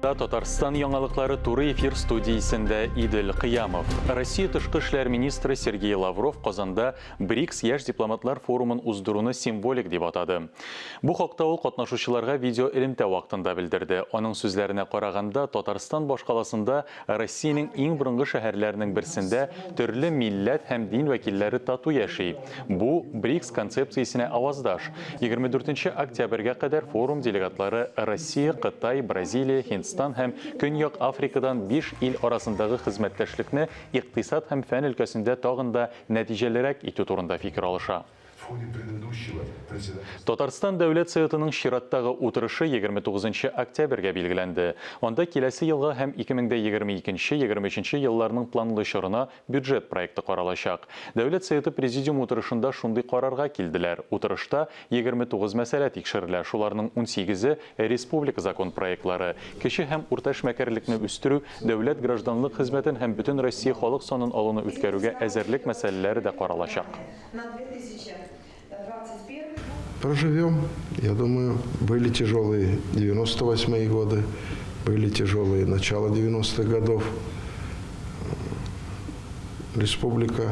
Уфада Татарстан яңалыклары туры эфир студиясендә Идел Кыямов. Россия тышкы эшләр министры Сергей Лавров Казанда БРИКС яшь дипломатлар форумын уздыруны символик дип атады. Бу хакта ул катнашучыларга видеоэлемтә вакытында белдерде. Аның сүзләренә караганда, Татарстан башкаласында Россиянең иң борынгы шәһәрләренең берсендә төрле милләт һәм дин вәкилләре тату яши. Бу, БРИКС концепциясенә аваздаш. 24 октябрьгә кадәр форум делегатлары Россия, Кытай, Бразилия, Һиндстан һәм Көньяк Африкадан биш ил арасындагы хезмәттәшлекне икътисад һәм фән өлкәсендә тагын да нәтиҗәлерәк итү турында фикер алыша. Татарстан Дәүләт Советының чираттагы утырышы 29 октябрьгә билгеләнде. Анда киләсе елга һәм 2022-23 елларның планлы чорына бюджет проекты каралачак. Дәүләт Советы Президиум утырышында шундый карарга килделәр. Утырышта 29 мәсьәлә тикшерелә, шуларның унсигезе, республика закон проектлары. Кече һәм урта эшмәкәрлекне үстерү, дәүләт гражданлык хезмәтен һәм Бөтенроссия халык санын алуны үткәрүгә әзерлек мәсьәләләре дә каралачак. Проживем, я думаю, были тяжелые 98-е годы, были тяжелые начало 90-х годов. Республика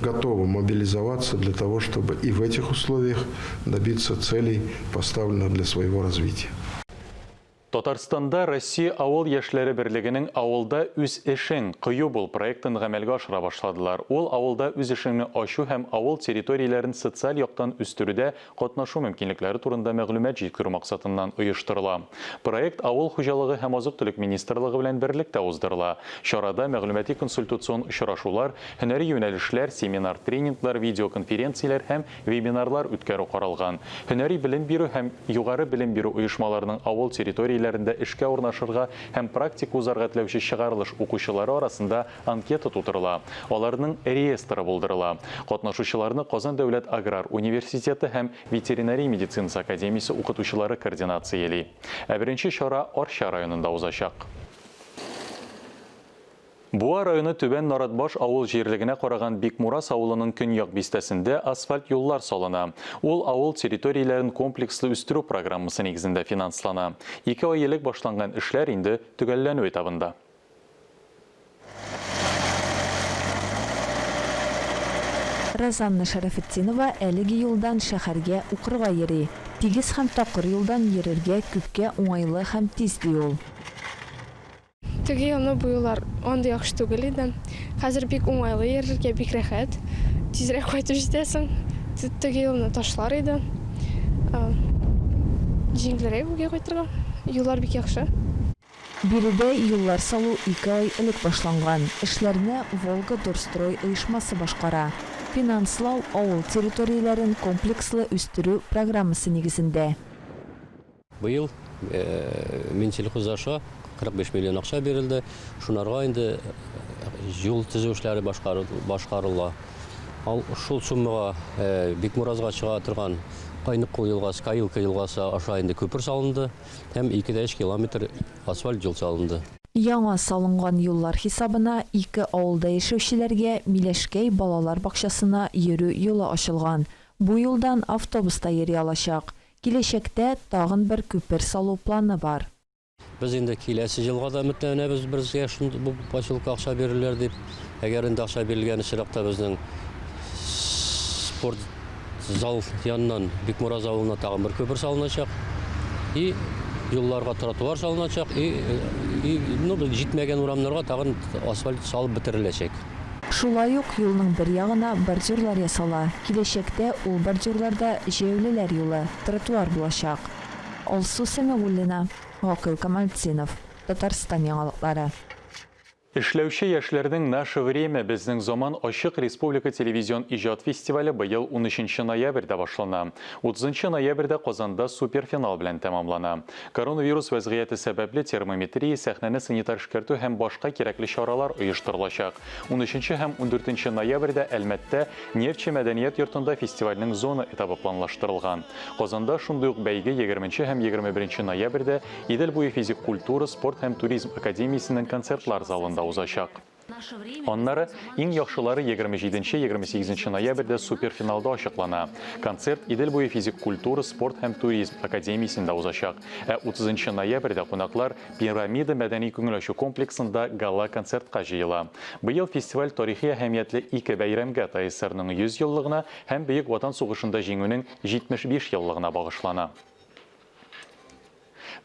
готова мобилизоваться для того, чтобы и в этих условиях добиться целей, поставленных для своего развития. Татарстанда Россия авыл яшьләре берлегенең Авылда үз эшең, кыю бул проектын гамәлгә ашыра башладылар. Ул авылда үз эшеңне ачу һәм авыл территорияләрен социаль яктан үстерүдә катнашу мөмкинлекләре турында мәгълүмат җиткерү максатыннан оештырыла. Проект Авыл хуҗалыгы һәм азык-төлек министрлыгы белән берлектә уздырыла. Чарада мәгълүмати-консультацион очрашулар, һөнәри юнәлешләр, семинар-тренинглар, видеоконференцияләр һәм вебинарлар үткәрү каралган. Һөнәри белем бирү һәм югары белем бирү оешмаларының авыл территорияләрендә эшкә урнашырга һәм практика узарга теләүче чыгарылыш укучылары арасында анкета тутырыла, аларның реестры булдырыла. Катнашучыларны Казан дәүләт аграр университеты һәм Ветеринария медицинасы академиясе укытучылары координацияли. Ә беренче чара Арча районында узачак. Буа районы Түбән Наратбаш авыл җирлегенә караган Бикмурас авылының көньяк бистәсендә асфальт юллар салына. Ул авыл территорияләрен комплекслы үстерү программасы нигезендә финанслана. Ике ай элек башланган эшләр инде төгәлләнү этабында. Розанна Шәрәфетдинова әлеге юлдан шәһәргә укырга йөри. Тигез һәм такыр юлдан йөрергә күпкә уңайлы һәм тиз, ди ул. Теге елны бу юллар андый яхшы түгел иде. Хәзер бик уңайлы йөрергә, бик рәхәт. Тизрәк кайтып җитәсең. Теге елны ташлар иде. Җиңелрәк үгә кайтырга. Юллар бик яхшы. Биредә юллар салу ике ай элек башланган. Эшләрне Волга-Дорстрой оешмасы башкара. Финанслау авыл территорияләрен комплекслы үстерү программасы нигезендә. Быел Минсельхоз аша 45 миллион акча бирелде. Шунарга инде юл төзү эшләре башкарыла. Ал шул суммага Бикмуразга чыга торган Кайныккул елгасы, Каилка елгасы аша инде күпер салынды һәм 2,3 километр асфальт юл салынды. Яңа салынган юллар хисабына ике авылда яшәүчеләргә Миләшкәй балалар бакчасына йөрү юлы ачылган. Бу юлдан автобус та йөри алачак. Киләчәктә тагын бер күпер салу планы бар. Без инде киләсе елга да өметләнәбез, безгә шундый бу поселокка акча бирерләр дип. Әгәр инде акча бирелгән очракта безнең спорт зал яныннан Бикмураз авылына тагын бер күпер салыначак. И юлларга тротуар салыначак, и, и ну, җитмәгән урамнарга тагын асфальт салып бетереләчәк. Шулай ук юлның бер ягына бордюрлар ясала, киләчәктә ул бордюрларда җәяүлеләр юлы, тротуар булачак. Алсу Сәмигуллина, Гакыйл Камалтдинов, Татарстан яңалыклары. Эшләүче яшьләрнең Наше время, Безнең заман ачык республика телевизион иҗат фестивале быел унөченче ноябрьдә башлана. Утызынчы ноябрьдә Казанда суперфинал белән тәмамлана. Коронавирус вәзгыяте сәбәпле термометрия, сәхнәне санитар эшкәртү һәм башка кирәкле чаралар оештырылачак. Унөченче һәм ундүртенче ноябрьдә Әлмәттә Нефтьче мәдәният йортында фестивальнең зона этабы планлаштырылган. Казанда шундый ук бәйге егерменче һәм 21 ноябрьдә Идел буе физик культура, спорт һәм туризм академиясенең концертлар залында узачак. Аннары иң яхшылары 27-28 ноябрьдә суперфиналда ачыклана. Концерт Идел буе физик культура, спорт һәм туризм академиясендә узачак. Ә 30 ноябрьдә кунаклар Пирамида мәдәни күңел ачу комплексында гала-концертка җыела. Быел фестиваль тарихи әһәмиятле ике бәйрәмгә, ТАССРның 100 еллыгына һәм Бөек Ватан сугышында Җиңүнең 75 еллыгына багышлана.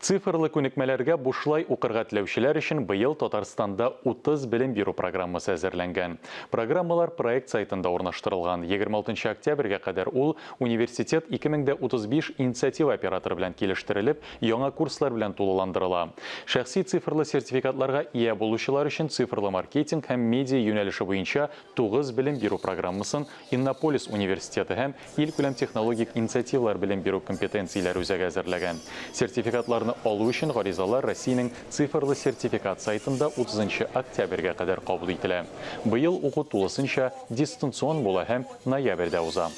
Цифрлы күнекмәләргә бушлай укырга теләүчеләр өчен быел Татарстанда 30 белем бирү программасы әзерләнгән. Программалар проект сайтында урнаштырылган. 26 октябрьгә кадәр ул Университет 2035 инициатива операторы белән килештерелеп, яңа курслар белән тулыландырыла. Шәхси цифрлы сертификатларга ия булучылар өчен цифрлы маркетинг һәм медиа юнәлеше буенча 9 белем бирү программасын Иннополис университеты һәм Илкүләм технологик инициативалар белем бирү компетенцияләре үзәге әзерләгән. Сертификатларны алу өчен гаризалар Россиянең цифрлы сертификат сайтында 30 нчы октябрьгә кадәр кабул ителә. Быел уку тулысынча дистанцион була һәм ноябрьдә уза.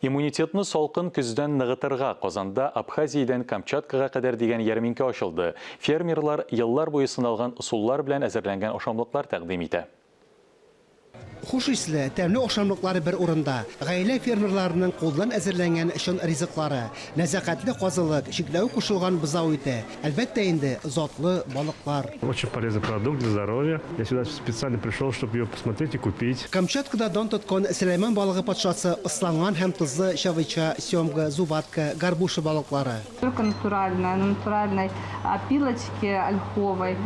Иммунитетны салкын көздән ныгытырга Казанда Абхазиядән Камчаткага кадәр дигән ярминкә ачылды. Фермерлар еллар буе сыналган ысуллар белән әзерләнгән ашамлыклар тәкъдим итә. Хуш исле, тәмле ашамлыклары бер урында. Гаилә фермерларының кулдан әзерләнгән чын ризыклары. Нәзакәтле казылык, чикләвек кушылган бозау ите. Әлбәттә инде, затлы балыклар. Очень полезный продукт для здоровья. Я сюда специально пришел, чтобы ее посмотреть и купить. Камчаткада дан тоткан Сөләйман балыгы патшасы ысланган һәм тозлы чавыча, семга, зубатка, горбуша балыклары. Только натуральная, на натуральной опилочке ольховой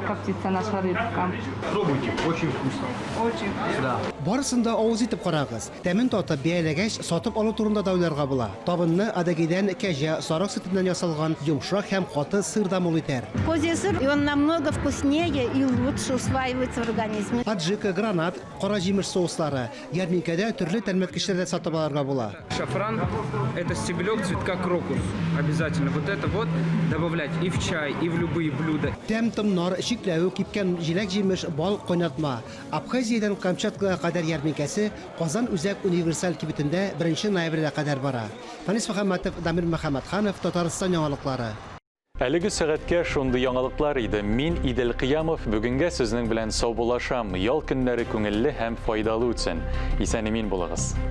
коптится наша рыбка. Пробуйте, очень вкусно. Очень вкусно. Да. Барысын да авыз итеп карагыз. Тәмен татып, бәяләгәч, сатып алу турында да уйларга була. Табынны адыгейдән кәҗә, сарык сөтеннән ясалган йомшак һәм каты сыр да мул итәр. Козий сыр, и он намного вкуснее и лучше усваивается в организме. Аджика, гранат, кара җимеш соуслары. Ярминкәдә төрле тәмләткечләр дә сатып алырга була. Шафран, это стебелек цветка крокус. Обязательно вот это вот добавлять и в чай, и в любые блюда. Тәм-томнар, чикләвек, кипкән җиләк-җимеш, бал, кайнатма. Абхазиядән Камчаткага кадәр ярминкәсе Казан үзәк универсаль кибетендә беренче ноябрьгә кадәр бара. Фәнис Мөхәммәтов, Дамир Мөхәммәтханов, Татарстан яңалыклары. Әлеге сәгатькә шундый яңалыклар иде. Мин, Идел Кыямов, бүгенгә сезнең белән саубуллашам. Ял көннәре күңелле һәм файдалы үтсен. Исән-имин булыгыз.